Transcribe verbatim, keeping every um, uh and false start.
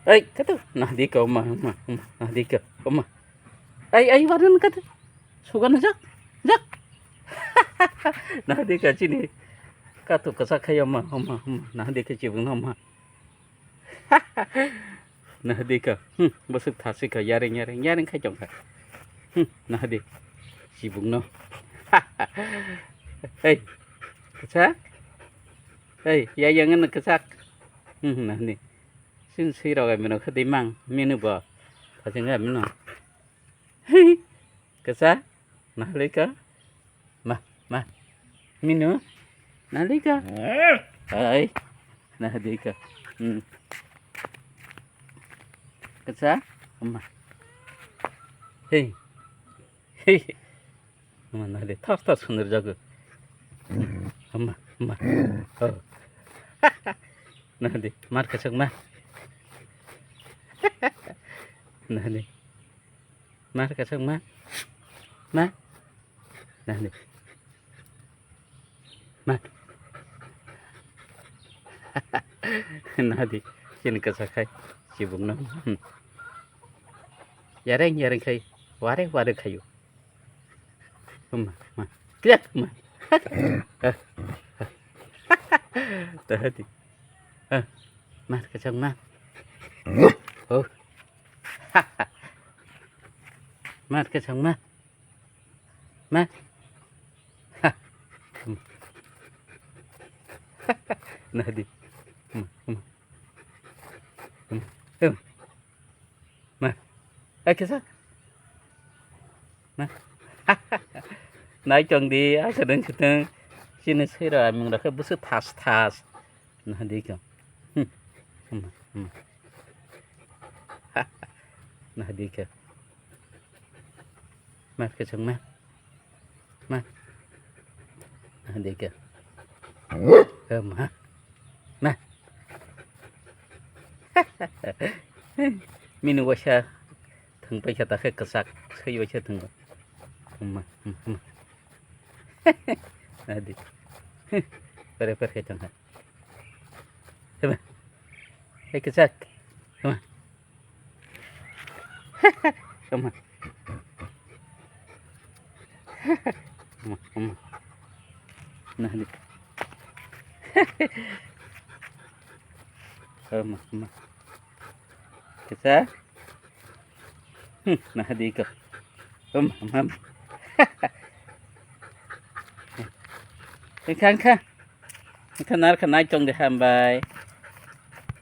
Ai, katu, nahdika, oma, oma, oma, nahdika, oma. Ai, ai, waran katu. Sugana jak, jak. Nahdika chini. Katu kasa khai oma, oma, oma. Nahdika chibung oma. Nahdika. Hmm, bosok thasika, yareng, yareng, yareng khai jongka. Hmm, nahdi. Chibung no. Hei. Kasa. Hei, ya yang na kasa. Hmm, nahdi. Sin sui rok ai mino khadi mang minu bo. Phajing ai mino. Kasa. Nahlika. Ma, ma. Minu. Nahlika. Ai. Nahlika. Hmm. Kasa. Ma. Hei. Hei. Ama nahdi thar thar sundur jago. Ama, ama. Oh. Nahdi mar kachak ma. Nahdi mar kachak ma. Ma. Nahdi. Ma. Nahdi chini kachak khai chibung no. Hmm. Yareng yareng khai ware ware khayo. Ma, ma. Kiyak, ma. Tahati. Ah, mar kachang ma. Oh. Mar kachang ma. Ma. Nahdi. Ma, ma. Ma. Ai kisa. Na. Nai chong di, ai kadang kadang. Sini sira mung rakhe busu thas thas. Nahdi ko. Hmm. Hmm. Hmm. Nahdi ko. Mar kachang ma. Ma. Nahdi ko. Ko ma. Ma. Minu waisa thang paisa ta khe kachak sai waisa thang. Ma. Ma. Nahdi. Pere pere thang. Hema. Hei kachak. Hema. Hema. Hema, hema. Nahdi. Hema, hema. Kisa. Hmm, nahdi ko. Hema, hema. Engkha, engkha. Engkha nar kha nai chong de hambai.